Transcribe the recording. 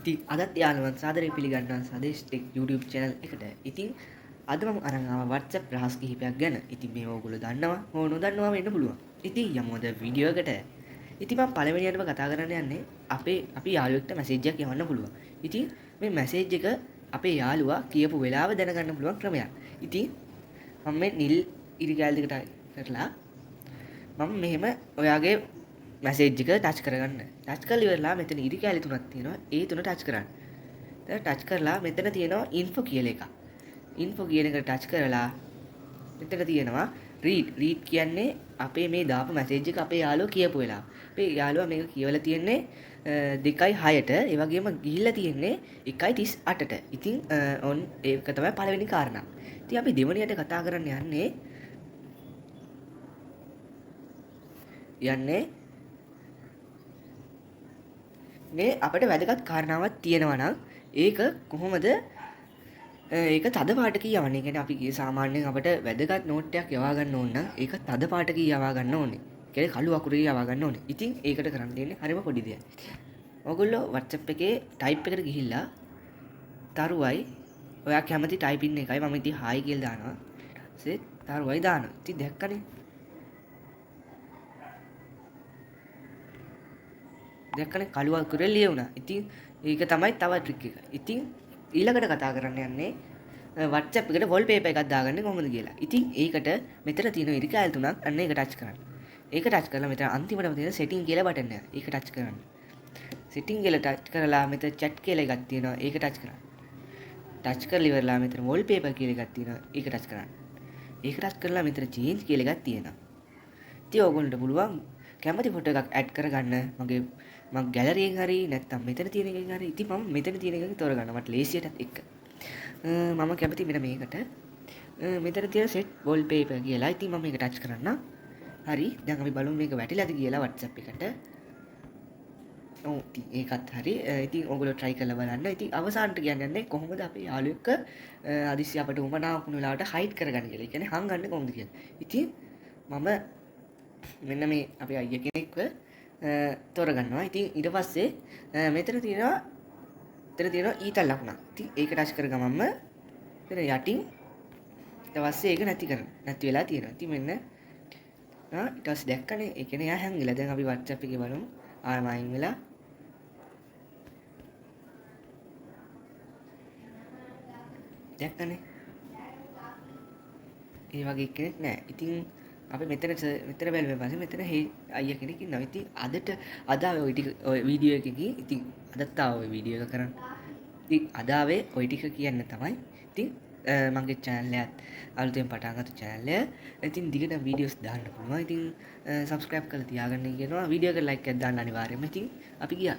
ඉතින් අදත් යාළුවන් සාදරයෙන් පිළිගන්නවා සදේශ් ටෙක් YouTube channel එකට. ඉතින් අද මම අරන් ආවා WhatsApp රහස් කිහිපයක් ගැන. ඉතින් මේ ඕගොල්ලෝ දන්නවා හෝ නොදන්නවා වෙන්න පුළුවන්. ඉතින් යමු අද වීඩියෝ එකට. ඉතින් මම පළවෙනියටම කතා කරන්න යන්නේ අපි යාළුවෙක්ට මැසේජ් එකක් යවන්න පුළුවන්. ඉතින් මේ මැසේජ් එක අපේ යාළුවා කියපු වෙලාව දැනගන්න පුළුවන් ක්‍රමයක්. ඉතින් මම මේ නිල් ඉරි කෑලි දෙකට කරලා මම මෙහෙම ඔයාගේ මැසේජ් එක ටච් කරගන්න. ටච් කරලා ඉවරලා මෙතන ඉරි කෑලි තුනක් තියෙනවා. ඒ තුන ටච් කරන්න. දැන් ටච් කරලා මෙතන තියෙනවා ඉන්ෆෝ කියලා එකක්. ඉන්ෆෝ කියන එක ටච් කරලා මෙතන තියෙනවා රීඩ්. රීඩ් කියන්නේ අපේ මේ දාපු මැසේජ් එක අපේ යාළුවා කියපු වෙලාව. අපේ යාළුවා මේක කියවලා තියෙන්නේ 2:06ට, ඒ වගේම ගිහිල්ලා තියෙන්නේ 1:38ට. ඉතින් ඔන් ඒක තමයි පළවෙනි කාරණා. ඉතින් අපි දෙවෙනියට කතා කරන්න යන්නේ මේ අපිට වැදගත් කාරණාවක් තියෙනවා නම් ඒක කොහොමද ඒක තද පාටකින් යවන්නේ. ඒ කියන්නේ අපි සාමාන්‍යයෙන් අපිට වැදගත් නෝට් එකක් යවා ගන්න ඕන නම් ඒක තද පාටකින් යවා ගන්න ඕනේ. ඒ කියන්නේ කළු අකුරකින් යවා ගන්න ඕනේ. ඉතින් ඒකට කරන්න තියෙන්නේ හරිම පොඩි දෙයක්. ඔයගොල්ලෝ WhatsApp එකේ ටයිප් එකට ගිහිල්ලා තරුවයි ඔයා කැමති ටයිපින් එකයි මම ඉතින් හායි කියලා දානවා. ඊට පස්සේ තරුවයි දානවා. ඉතින් දැක්කනේ. දැක්කනේ කළු අකුරෙන් ලියුණා. ඉතින් ඒක තමයි තව ට්‍රික් එක. ඉතින් ඊළඟට කතා කරන්න යන්නේ WhatsApp එකට වෝල්පේපර් එකක් දාගන්නේ කොහොමද කියලා. ඉතින් ඒකට මෙතන තියෙන ඉරි කෑලි තුනක් අන්න ඒක ටච් කරන්න. ඒක ටච් කරලා මෙතන අන්තිමටම තියෙන සෙටින් කියලා බටන් එක. ඒක ටච් කරන්න. සෙටින් කියලා ටච් කරලා මෙතන චැට් කියලා එකක් තියෙනවා. ඒක ටච් කරන්න. ටච් කරලා ඉවරලා මෙතන වෝල්පේපර් කියලා එකක් තියෙනවා. ඒක ටච් කරන්න. ඒක ටච් කරලා මෙතන චේන්ජ් කියලා එකක් තියෙනවා. ඉතින් ඕගොල්ලන්ට පුළුවන් කැමති ෆොටෝ එකක් ඇඩ් කරගන්න මගේ මං ගැලරි එකෙන් හරි නැත්නම් මෙතන තියෙන එකෙන් හරි. ඉතින් මම මෙතන තියෙන එකෙන් තෝරගන්නවා මට ලේසියටත් එක්ක. මම කැමති මෙන්න මේකට. මෙතන තියෙන සෙට් වෝල්පේපර් කියලා. ඉතින් මම මේක ටච් කරන්න. හරි දැන් අපි බලමු මේක වැටිලාද කියලා WhatsApp එකට. ඔව් ඉතින් ඒකත් හරි. ඉතින් ඔයගොල්ලෝ try කරලා බලන්න. ඉතින් අවසානට කියන්න යන්නේ කොහොමද අපේ යාළුවෙක්ව හදිස්සිය අපට උවමනා වුණු වෙලාවට හයිඩ් කරගන්න කියලා. ඒ කියන්නේ හංගන්නේ කොහොමද කියලා. ඉතින් මම මෙන්න මේ අපේ අයියා කෙනෙක්ව තෝරගන්නවා. ඉතින් ඊට පස්සේ මෙතන තියෙනවා ඊතල් ලකුණක්. ඉතින් ඒක ටච් කර ගමන්ම මෙතන යටින් ඊට පස්සේ ඒක නැති කරන. නැති වෙලා තියෙනවා. ඉතින් මෙන්න ඊට පස්සේ දැක්කනේ. ඒ කියන්නේ එයා හැංගිලා. දැන් අපි WhatsApp එකේ බලමු. ආයෙම අයින් වෙලා. දැක්කනේ. ඒ වගේ කෙනෙක් නෑ. ඉතින් අපි මෙතන බැලුවෙන් පස්සේ මෙතන හේ අයියා කෙනෙක් ඉන්නවා. ඉතින් අද ආවේ ඔය ටික ඔය වීඩියෝ එකකින්. ඉතින් අදත් ආවා ඔය වීඩියෝ එක කරන්න. ඉතින් අද ආවේ ඔය ටික කියන්න තමයි. ඉතින් මගේ channel එකත් අලුතෙන් පටන් ගත්ත channel එක. ඉතින් දිගටම වීඩියෝස් දාන්න පුළුවන්. ඉතින් subscribe කරලා තියාගන්න කියනවා. වීඩියෝ එකට like එකක් දාන්න අනිවාර්යයෙන්ම. ඉතින් අපි ගියා.